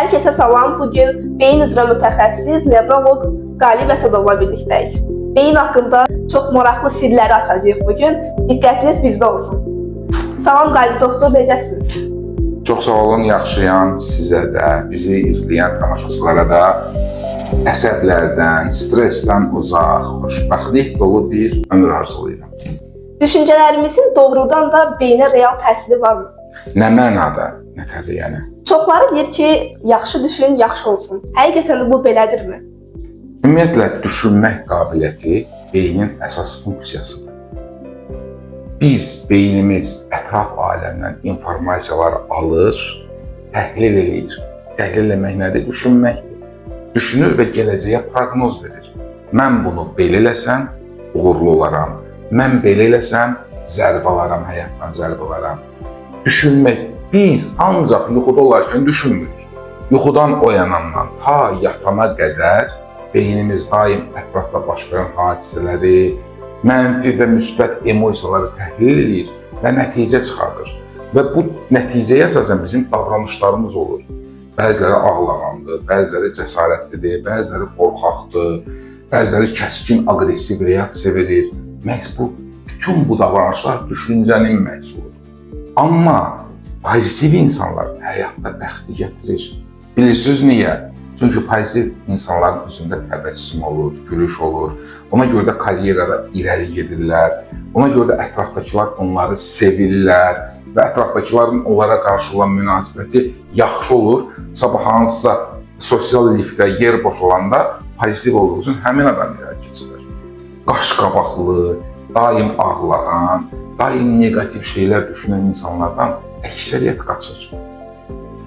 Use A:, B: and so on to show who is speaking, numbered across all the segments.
A: Hər kəsə salam. Bu gün beyin üzrə mütəxəssis, nevroloq Qalib Əsədovla birlikdəyik. Beyin haqqında çox maraqlı sirləri açacağıq bu gün. Diqqətiniz bizdə olsun. Salam Qalib doktor, necəsiniz?
B: Çox sağ olun, yaxşıyam. Sizə də, bizi izləyən tamaşaçılara da əsəblərdən, stressdən uzaq, xoşbəxtlik dolu bir ömür arzulayıram.
A: Düşüncələrimizin doğrudan da beyinə real təsiri varmı?
B: Nə mənada, nətər yəni?
A: Çoxları deyir ki, yaxşı düşün, yaxşı olsun. Həqiqətən də bu belədirmi?
B: Ümumiyyətlə, düşünmək qabiliyyəti beynin əsas funksiyasıdır. Biz, beynimiz ətraf aləmdən informasiyaları alır, təhlil eləyir. Təhlil eləmək nədir? Düşünməkdir. Düşünür və gələcəyə proqnoz verir. Mən bunu belə eləsəm, uğurlu olaram. Mən belə eləsəm, zərbə alaram, həyatdan zərbə alaram. Düşünmək, biz ancaq yuxuda olarkən düşünmürük. Yuxudan oyanandan ta yatana qədər beynimiz daim ətrafda baş verən hadisələri, mənfi və müsbət emosiyaları təhlil eləyir və nəticə çıxardır. Və bu nəticəyə əsasən bizim davranışlarımız olur. Bəziləri ağlağandır, bəziləri cəsarətlidir, bəziləri qorxaqdır, bəziləri kəskin, aqressiv reaksiya verir. Məhz bu, bütün bu davranışlar düşüncənin məhsuludur. Amma pozitiv insanlar həyatda bəxti gətirir. Bilirsiniz niyə? Çünki pozitiv insanların üzündə təbəssüm olur, gülüş olur. Ona görə də karyerada irəli gedirlər. Ona görə də ətrafdakılar onları sevirlər və ətrafdakıların onlara qarşı olan münasibəti yaxşı olur. Sabah hansısa sosial liftdə yer boş olanda pozitiv olduğu üçün həmin adam irəli keçilir. Qaşqabaqlı, daim ağlayan, daim neqativ şeylər düşünən insanlardan əksəriyyət qaçır.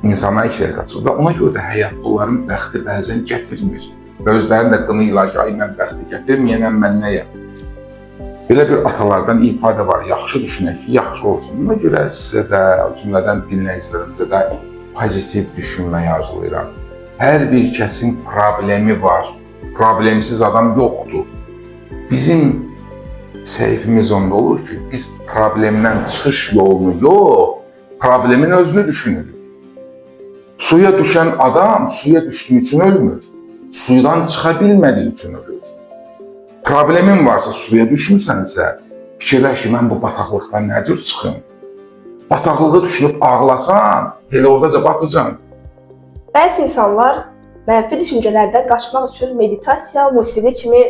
B: İnsanlar əksəriyyət qaçır və ona görə də həyatda onların bəxti bəzən gətirmir. Və özlərini də qınayırlar ki, ay mən bəxti gətirməyənəm, mən nəyəm? Belə bir atalardan ifadə var, yaxşı düşünək ki, yaxşı olsun. Buna görə sizə də, o cümlədən dinləyicilərimizə də pozitiv düşünməyi arzulayıram. Hər bir kəsin problemi var. Problemsiz adam yoxdur. Bizim səhvimiz onda olur ki, biz problemdən çıxış yolunu yox, problemin özünü düşünürük. Suya düşən adam suya düşdüyü üçün ölmür. Suydan çıxa bilmədiyi üçün ölür. Problemin varsa, suya düşmüsənsə, fikirləş ki, mən bu bataqlıqdan nə cür çıxım? Bataqlığı düşünüb ağlasan, elə oradaca batacan.
A: Bəzi insanlar mənfi düşüncələrdən qaçmaq üçün meditasiya, musiqi kimi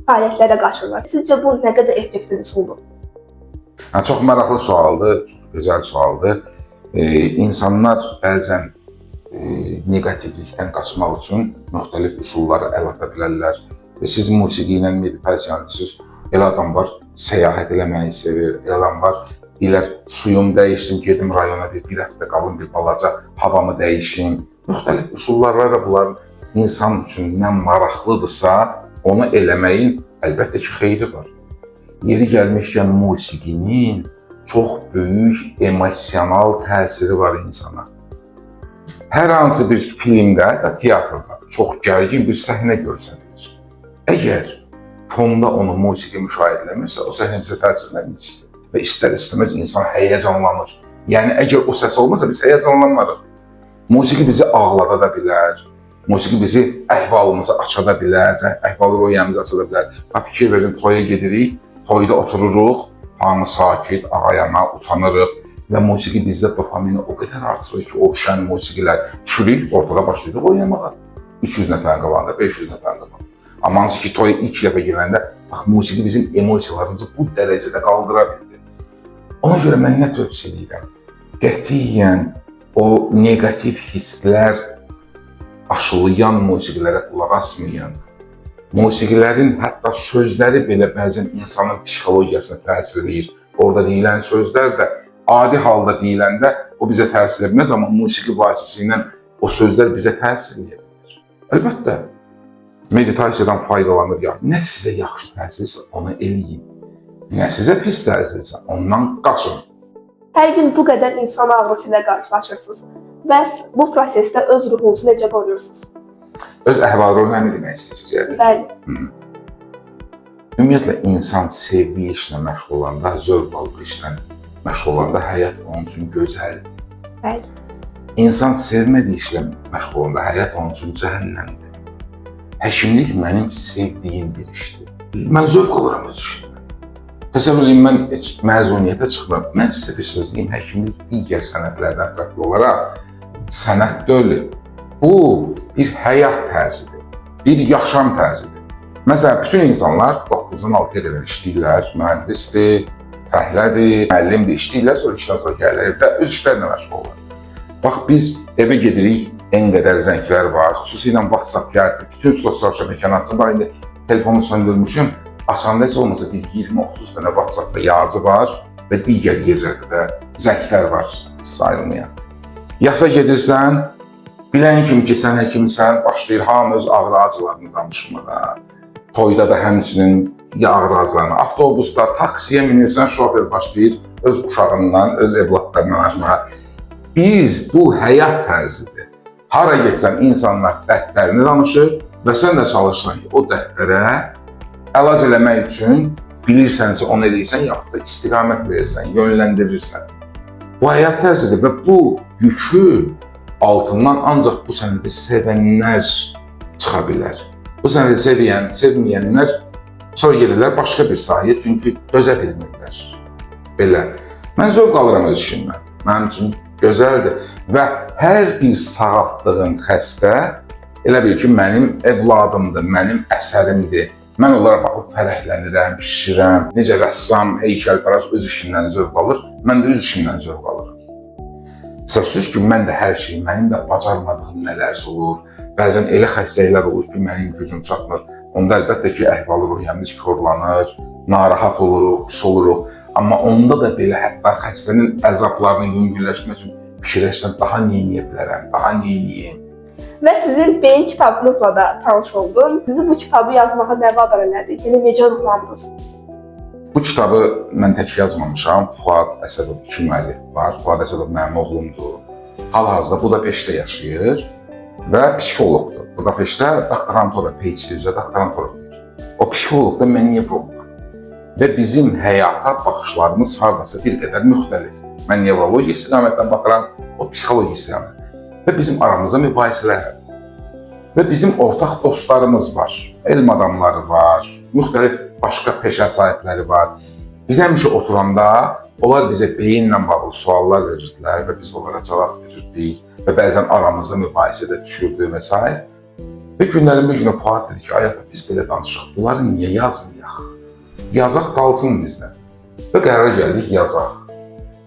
A: fəaliyyətlərə qaçırlar. Sizcə bu nə qədər effektiv üsuldur?
B: Yəni, çox maraqlı sualdır, çox gözəl sualdır. İnsanlar bəzən neqativlikdən qaçmaq üçün müxtəlif üsullara əl ata bilərlər. Və siz musiqi ilə meditasiyanı, siz elə adam var, səyahət eləməyi sevir, elə adam var, deyirlər, suyum dəyişsin, gedim rayona bir həftə qalım, bir balaca havamı dəyişim. Müxtəlif üsullar var və bunların insan üçün nə maraqlıdırsa, onu eləməyin əlbəttə ki, xeyri var. Yeri gəlmişkən musiqinin çox böyük emosional təsiri var insana. Hər hansı bir filmdə, ya teatrda çox gərgin bir səhnə görsənilir. Əgər fonda onu musiqi müşahidə eləmirsə, o səhnə bizə təsir eləmir və istər-istəməz insan həyəcanlanır. Yəni əgər o səs olmasa biz həyəcanlanmarıq. Musiqi bizi ağlada da bilər, musiqi bizi əhvalımızı aça da bilər, əhval-ruhiyyəmizi aça da bilər. Ha, fikir verin, toya gedirik, toyda otururuq, hamı sakit, ağayana, utanırıq və musiqi bizdə dopamini o qədər artırır ki, o şən musiqilər düşürük, ortada başlayırıq oynamağa. 300 nəfərin qabağında, 500 nəfərin qabağında. Amma hansı ki, toya ilk dəfə girəndə, bax, musiqi bizim emosiyalarımızı bu dərəcədə qaldıra bildi. Ona görə mən nə tövsiyə edirəm? Qətiyyən o neqativ hisslər aşılayan musiqilərə qulaq asmayın. Musiqilərin hətta sözləri belə bəzən insanın psixologiyasına təsir eləyir. Orada deyilən sözlər də adi halda deyiləndə o bizə təsir etməz, amma musiqi vasitəsilə o sözlər bizə təsir edə bilər. Əlbəttə, meditasiyadan faydalanır ya. Nə sizə yaxşı təsir etsə, onu eləyin. Nə sizə pis təsir etsə, ondan qaçın.
A: Hər gün bu qədər insan ağrısı ilə qarşılaşırsınız. Bəs bu prosesdə öz ruhunuzu necə qoruyursunuz?
B: Öz əhval-ruhiyyəni demək istəyirsiniz yəqin.
A: Bəli.
B: Ümumiyyətlə, insan sevdiyi işlə məşğul olanda, zövq aldığı işlə məşğul olanda həyat onun üçün gözəldir.
A: Bəli.
B: İnsan sevmədiyi işlə məşğul olanda həyat onun üçün cəhənnəmdir. Həkimlik mənim sevdiyim bir işdir. Mən zövq alıram öz işimdən. Təsəvvür edin, mən heç məzuniyyətə çıxmıram. Mən sizə bir söz deyim, həkimlik digər sənətlərdən fərqli olaraq sənət deyil. Bu bir həyat tərzidir, bir yaşam tərzidir. Məsələn, bütün insanlar 9-dan 6-ya qədər işləyirlər, mühəndisdir, fəhlədir, müəllimdir, işləyirlər, sonra işdən sonra gəlirlər evdə öz işlərlə məşğul olurlar. Bax, biz evə gedirik, en qədər zənglər var, xüsusilə WhatsApp gəldi, bütün sosial şəbəkəni açım var, indi telefonu söndürmüşüm, açanda heç olmasa bir 20-30 dənə WhatsApp-da yazı var və digər yerlərdə də zənglər var sayılmayan. Yasa gedirsən, bilən kim ki, sən həkimsən, başlayır hamı öz ağrı acılarını danışmağa. Toyda da həmçinin ya ağrı acılarını, avtobusda, taksiyə minirsən, şofer başlayır öz uşağından, öz evladlarından danışmağa. Biz, bu həyat tərzidir. Hara getsən insanlar dərdlərini danışır və sən də çalışırsan ki, o dərdlərə əlac eləmək üçün bilirsənsə onu eləyirsən, yaxud da istiqamət verirsən, yönləndirirsən. Bu həyat tərzidir və bu yükü altından ancaq bu sənəti sevənlər çıxa bilər. Bu sənəti sevməyənlər sonra gedirlər başqa bir sahəyə, çünki dözə bilmirlər. Belə. Mən zövq alıram öz işimdən. Mənim üçün gözəldir və hər bir sağaltdığım xəstə elə bil ki, mənim evladımdır, mənim əsərimdir. Mən onlara baxıb fərəhlənirəm, şişirəm. Necə rəssam, heykəlpərast öz işindən zövq alır, mən də öz işimdən zövq alıram. Sözsüz ki, mən də hər şeyi, mənim də bacarmadığım nələrsə olur. Bəzən elə xəstəliklər olur ki, mənim gücüm çatmır. Onda əlbəttə ki, əhval-ruhiyyəmiz korlanır, narahat oluruq, pis oluruq. Amma onda da belə hətta xəstənin əzablarını yüngülləşdirmək üçün fikirləşsən, daha nə edə bilərəm, daha nə edeyim.
A: Və sizin beyin kitabınızla da tanış oldum. Sizi bu kitabı yazmağa nə vadar elədi? Yəni necə ruhlandınız?
B: Bu kitabı mən tək yazmamışam. Fuad Əsədov iki müəllif var. Fuad Əsədov mənim oğlumdur. Hal-hazırda Budapeştdə yaşayır və psixoloqdur. Budapeştdə doktorantura, PhD üzrə doktorantura oxuyur. O psixoloqdur, mən nevroloqam. Və bizim həyata baxışlarımız hardasa bir qədər müxtəlifdir. Mən nevrologiya istiqamətdən baxıram, o psixologiya istiqamətdən. Və bizim aramızda mübahisələr var. Və bizim ortaq dostlarımız var, elm adamları var, müxtəlif başqa peşə sahibləri var. Biz həmişə oturanda onlar bizə beyinlə bağlı suallar verirdilər və biz onlara cavab verirdik və bəzən aramızda mübahisə də düşürdü və s. Və günlərin bir günü Fuad dedi ki, ay ata, biz belə danışırıq, bunları niyə yazmayaq? Yazaq qalsın bizdə. Və qərara gəldik, yazaq.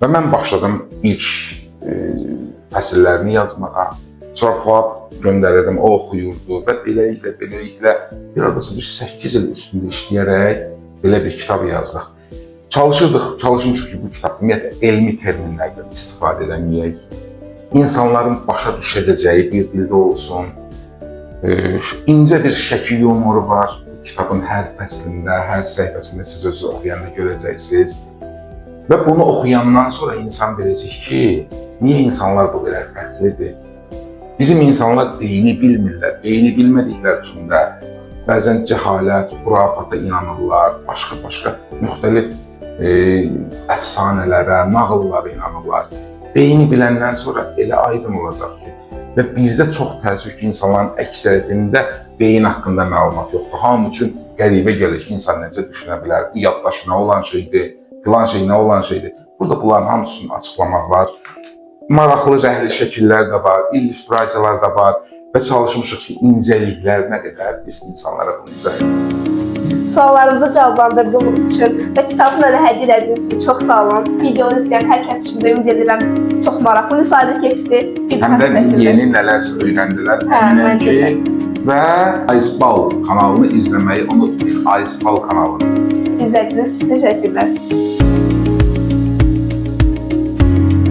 B: Və mən başladım ilk fəsillərini yazmağa. Sonra Fuad göndərirdim, o oxuyurdu və beləliklə bir hardasa bir 8 il üstündə işləyərək belə bir kitab yazdıq. Çalışmışıq ki, bu kitab ümumiyyətlə elmi terminlərdən istifadə eləməyək, insanların başa düşəcəyi bir dildə olsun. İncə bir şəki yumoru var. Kitabın hər fəslində, hər səhifəsində siz özünüz oxuyanda görəcəksiniz. Və bunu oxuyandan sonra insan biləcək ki, niyə insanlar bu qədər fərqlidir? Bizim insanlar beyni bilmirlər. Beyni bilmədikləri üçün də bəzən cəhalət, xurafata inanırlar, başqa-başqa müxtəlif əfsanələrə, nağıllara inanırlar. Beyni biləndən sonra elə aydın olacaq ki, və bizdə çox təəssüf ki, insanların əksəriyyətində beyin haqqında məlumat yoxdur. Hamı üçün qəribə gəlir ki, insan necə düşünə bilər, bu yaddaş nə olan şeydir, filan şey nə olan şeydir. Burada bunların hamısını açıqlamaq var. Maraqlı rəhli şəkillər də var, illüstrasiyalar da var və çalışmışıq ki, incəliklərinə qədər biz insanlara bunu izah edək.
A: Suallarımızı cavablandırdığınız üçün və kitabı mənə hədiyyə elədiyiniz üçün çox sağ olun. Videonu izləyən hər kəs üçün də ümid edirəm çox maraqlı müsahibə keçdi. Bir
B: Həm
A: daha
B: də
A: təşəkkürlər.
B: yeni nələrsə öyrəndilər,
A: Hə,
B: əminəm
A: məncə
B: ki, və Aysbal kanalını izləməyi unutmayın. Aysbal kanalını.
A: İzlədiyiniz üçün təşəkkürlər.